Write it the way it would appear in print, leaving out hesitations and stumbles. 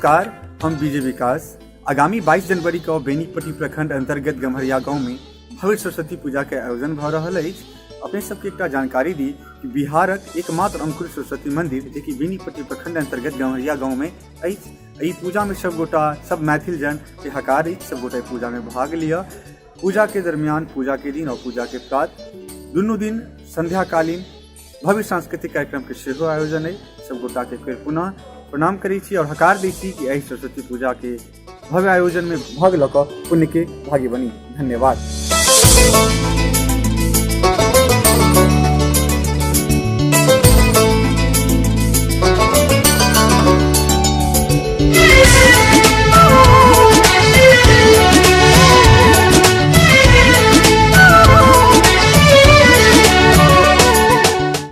नमस्कार, हम बीजे विकास। आगामी 22 जनवरी के बेनीपट्टी प्रखंड अंतर्गत गम्हरिया गांव में भव्य सरस्वती पूजा के आयोजन भऽ रहल अछि। अपने सबके एकटा जानकारी दी कि बिहारक एकमात्र अंकुरित सरस्वती मंदिर जे कि बेनीपट्टी प्रखंड अंतर्गत गम्हरिया गांव में अछि। एहि पूजा में सब गोटा सब मैथिल जन के हकार अछि, सब गोटा पूजा में भाग लिअ। पूजा के दरमियान, पूजा के दिन और पूजा के प्रात दुनू दिन संध्याकालीन भव्य सांस्कृतिक कार्यक्रम के सेहो आयोजन अछि। सब गोटा के फेर पुनः प्रणाम करै छी और हकार दै छी कि एहि सरस्वती पूजा के भव्य आयोजन में भाग लऽ कऽ पुण्य के भागी बनी। धन्यवाद।